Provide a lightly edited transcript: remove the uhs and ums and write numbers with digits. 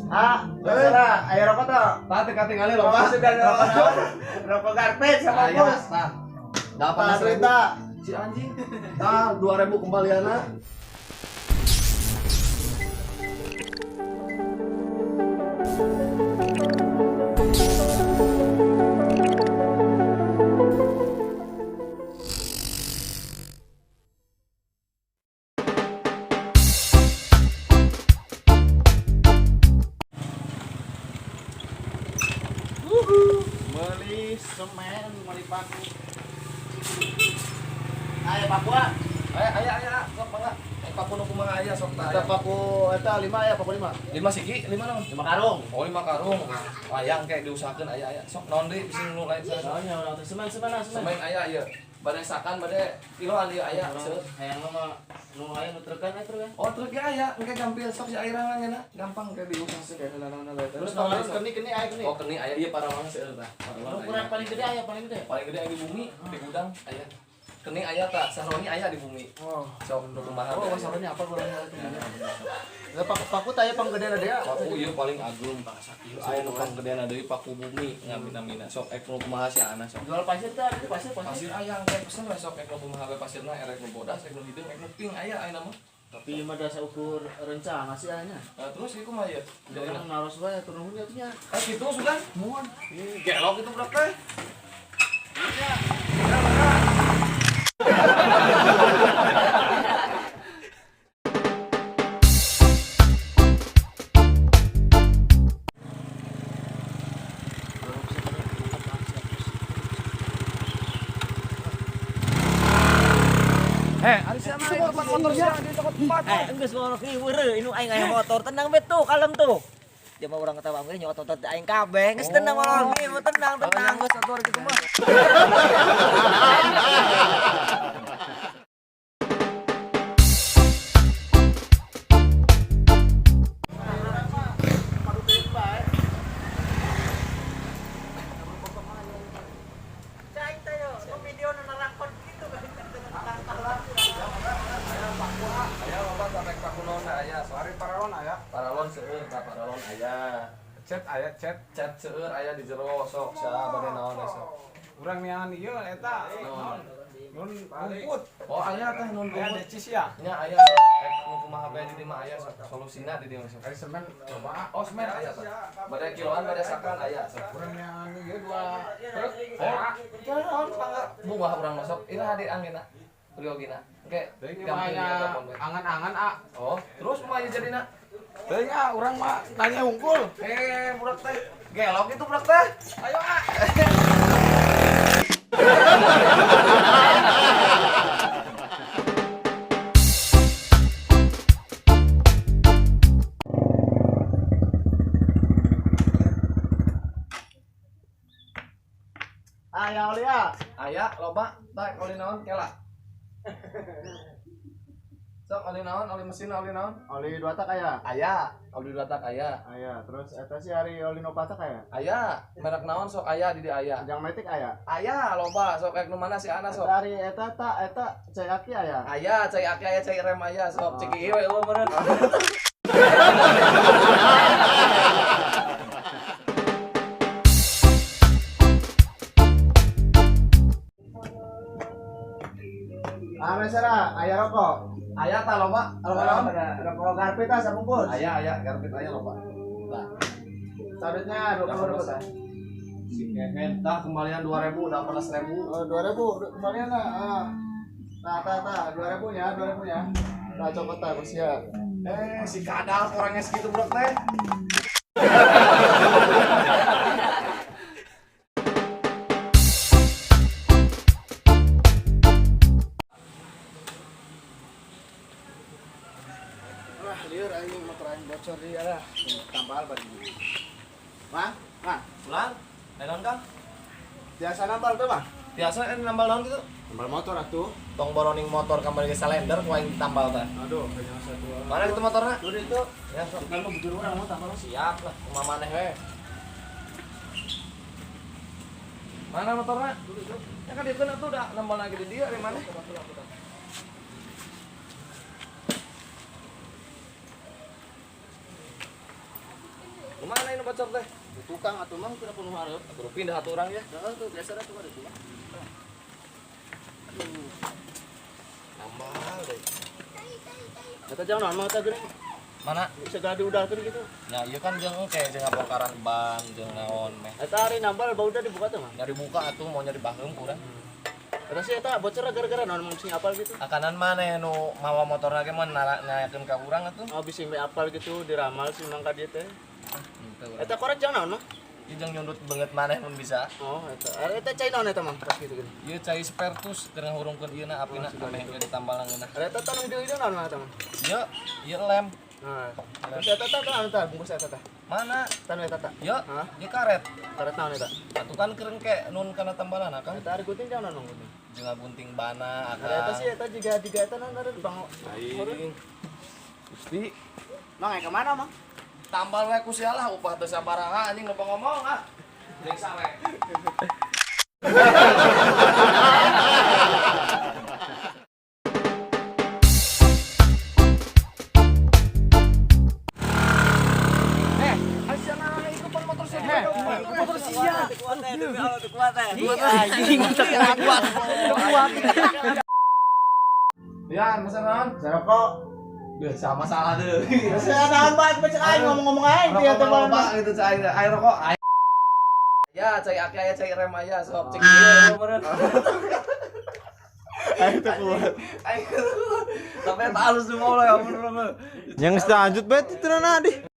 Ah, salah, aya rokok tuh. Tah teh katingali loba. Sudah rokok garpet sama bos. Tah. 18.000. Si anjing. Tah 2.000 kembalianna. Beli semen, beli paku. Ayo Papua. Aya aya aya sok mangga. Paku nu kumaha aya sok tah. Eta paku eta 5 ya, paku 5. 5 siki, 5 naon? 5 karung. Oh, 5 karung. Wayang kayak diusahakeun aya aya. Sok naon deui bisi nu lain sana. Soalnya urang teh semen semen semen. Semen aya ieu. Bade sakan bade kiloan ieu aya. Seueur. Hayang mah nu aya nu trukan aya truk. Oh, truk ge aya, engke gampil sok si airangan nya gampang kayak diusahakeun kayak naon-naon lain. Terus naon keni keni aya keni. Oh, keni aya ieu paralon seueur tah. Paralon. Ukuran paling gede aya paling gede. Paling gede aya di bumi, di gudang aya. Keni aya tah, saroni aya di bumi. Oh. Sok nu kumaha. Oh, saroni apa urang itu. Lah paku tah aya panggedena deui. Paku ieu paling agung tah sakieu. Aya nu panggedena deui paku bumi ngamina-mina. Sok ek nu kumaha si ana sok. Jual pasir tah, pasir pasir. Pasir aya engke pesen we sok ek nu kumaha we pasirna erek nu bodas, ek nu hideung, ek nu pink aya ayeuna mah. Tapi mah da saukur rencana sih aya. Nah, terus ieu kumaha ieu? Jadi naros wae turun nya nya. Ah kitu sudah. Muan. Gelok itu budak teh. Iya. Enggeus motor ieu weureuh inu aing aya motor tenang be tuh kalem tuh. Dia mah urang ketawa ge nyokot motor aing kabeh geus tenang molor ieu tenang tenang geus atuh kitu mah. Paralon seueur tah paralon aya. Cet aya cet. Cet seueur aya di jero sok sia bade naon sok. Urang neangan ieu eta. Naon? Nun rumput. Oh aya teh nun Aya rumput. decis ya. Nya aya sok. Ek nu kumaha bae di dieu mah aya sok. Solusina di dieu mah sok. Ari semen coba. Oh semen aya tah. Bade kiloan bade sakan aya sok. Urang neangan ieu dua truk. Oh, naon mangga buah urang mah sok. Iraha di angeuna. Priogina. Oke, gampang angan-angan ah. Oh, terus kumaha ieu jadina? Teuing ah, urang mah nanya hungkul. Eh, budak teh. Gelok itu budak teh. Ayo ah. Aya oli ah. Aya loba, tah oli naon kela. Sok oli naon, oli mesin, oli naon? Oli dua tak aya. Aya, oli dua tak aya. Aya, terus eta sih ari oli nu patak aya. Aya, merek naon sok aya di dieu aya. Jang metik aya. Aya loba sok ek nu mana si ana sok. Eta ari eta ta eta cai aki aya. Aya, cai aki aya, cai rem aya sok cek ieu we eueuh meureun. Ah, mesera aya rokok. Aya tah loba, Rokok naon? Rokok garpit tah sabungkus. Aya aya garpit aya loba. Tah. Sabitnya 20.000 tah. Si kehed tah kembalian 2.000, 18.000. Oh, 2.000 kembalian lah. Ah. Tah tah tah, 2.000 nya, 2.000 nya. Tah cokot tah bersiap. Eh, si kadal orangnya segitu budak teh. Wah, lieur aing motor aing bocor di lah. Tambal bari. Mah, mah, Pulang. Naon Kang? Biasa nambal tuh mah. Biasa nambal naon gitu? Nambal motor atuh. Tong boroning motor kamari ge salender ku aing ditambal tah. Aduh, kayaknya satu. Mana itu motorna? Tuh itu. Ya, sok. Kan mau bujur urang mau tambal. Siap lah, kumaha maneh we. Mana motorna? Ya kan diekeun atuh da nambal lagi di dieu ari maneh. Kemana ini bocor teh? Di tukang atuh mah kudu penuh hareup. Kudu pindah atuh urang ya. Heeh tuh biasa dah tuh ada mah. Nambah deh. Eta jangan naon mah eta geuning. Mana? Segala diudalkeun gitu. Ya ieu kan jeung engke jeung ngabongkaran ban jeung naon meh. Eta hari nambal bau udah dibuka tuh mah. Nyari buka atuh mau nyari baheum kurang. Eta sih eta bocor gara-gara naon mah sing apal gitu. Akanan mana nu mawa motorna ge mah nanyakeun ka urang atuh. Oh bisi we apal gitu diramal si mangka dieu teh. Henteu. Eta korek jangan naon mah? Ieu jeung nyundut beungeut maneh mun bisa. Oh eta. Ari eta cai naon eta mah pas gitu gini. Ieu cai spertus keur ngahurungkeun ieu na apina ameh engke ditambal ngeunah. Ari eta tah nu deui naon mah eta mah? Ieu ieu lem. Nah, terus eta tah naon tah bungkus eta tah. Mana? Tah nu eta tah. Ieu Hah? ieu karet. Karet naon eta? Atuh kan keur engke nun kana tambalan akang. Eta ari gunting jangan naon gunting. Jeung ngagunting bana Ari eta akang. sih eta jiga eta naon ari bang. Aing. Gusti, Mang aya ka mana mang? tambal we ku sia lah upah teu sabaraha anjing loba ngomong ah. Jeung sawe. Motor sia. Kuat teh, demi Allah tuh kuat teh. Anjing, kuat. Kuat. Lian, pesan naon? Rokok. Duh, sama salah deh. Saya naon bae becek aing ngomong-ngomong aing dia teh Rokok loba gitu cai air rokok. Ya, cai aki aya cai rem aya sok cek ieu meureun. Aing teh kuat. Aing tapi eta halus semua lah ya ampun urang. Yang lanjut bae itu na di.